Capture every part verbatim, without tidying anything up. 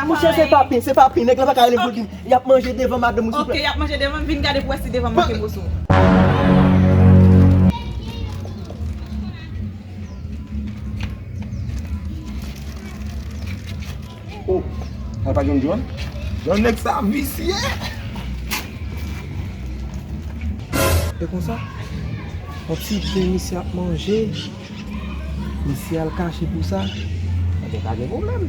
Monchè, se pa pen, se pa pen. Nèg la pa ka rele m pou l di m, y ap manje devan madanm ou, souple. Ok, y ap manje devan m, vin gade pou wè si devan m manke moso. Oh, sa pa John John? John nèg sa visye. E konsa, yon ti pen misye ap manje. Misye al kache pou sa. Ebyen, pa gen pwoblèm.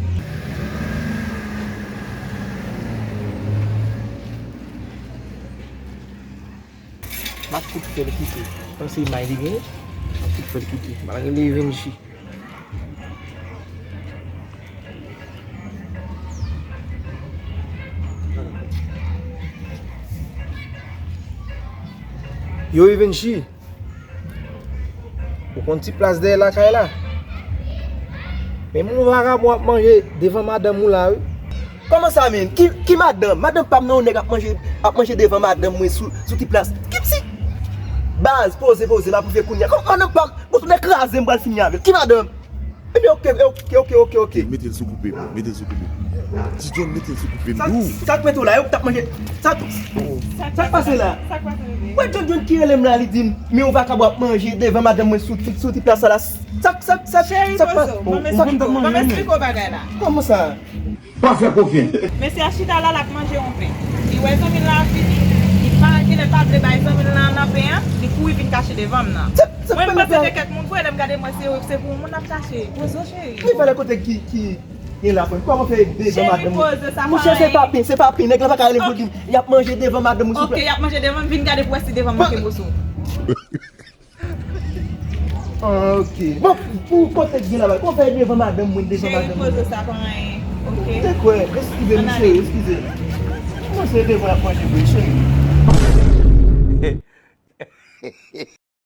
M ap fout fè l kite. Panse may li genyen? M ap fout fè l kite. M al rele Evenji. Yo, Evenji. Ou konn ti plas dèyè lakay la? Men moun vakabon ap manje devan madanm ou la, wi. Kòman sa, menm? Ki, ki madanm? Madanm pa m nan, yon nèg ap manje, ap manje devan madanm mwen sou, sou ti plas. Ki psi? Baz, poze, poze, m ap rive kounye a. Kòman madanm pa m? Bon, tounen kraze m, pral fini avè l. Ki madanm? Ebyen, ok, ok, ok, ok, ok. Mete l sou koupe m, mete l sou koupe m. Ti John, mete l sou koupe m, sa, dou. Sa k mete w la? Yo t ap manje. Sa, sa k pase la? Sa k pase, bebe? Wè, John John ki rele m la, li di m, men yon vakabon ap manje devan madanm mwen sou, sou ti plas sa la. Sa, sa, sa, cheri, sa k pase? Pozo, ban m esplike w, ban m esplike w bagay la. Kòman sa? Pa fè koken. Mesye a chita la, l ap manje yon pen. Li wè zanmi l la ap vini, li pa genlè pa vle bay zanmi l la nan pen an, li kouri vin kache devan m nan. Mwen, m panse se kèk moun vre, lè m gade m wè se, se pou moun ap chache. Pozo, cheri. Li pale kote ki, ki gen la, kòman fè devan madanm ou? Cheri, pozo, sa pa anyen. Monchè, se pa pen, se pa pen. Nèg la pa ka rele m pou l di m, y ap manje devan madanm ou, souple. Ok, y ap manje devan m, vin gade pou wè si devan m manke moso. Ah, ok. Bon, pou kote k gen la, kòman fè devan madanm mwen, devan madanm mwen? Cheri, pozo, sa pa anyen, ok? Te kwè, eskize m, cheri, eskize. Mwen se devan y ap manje vre, cheri.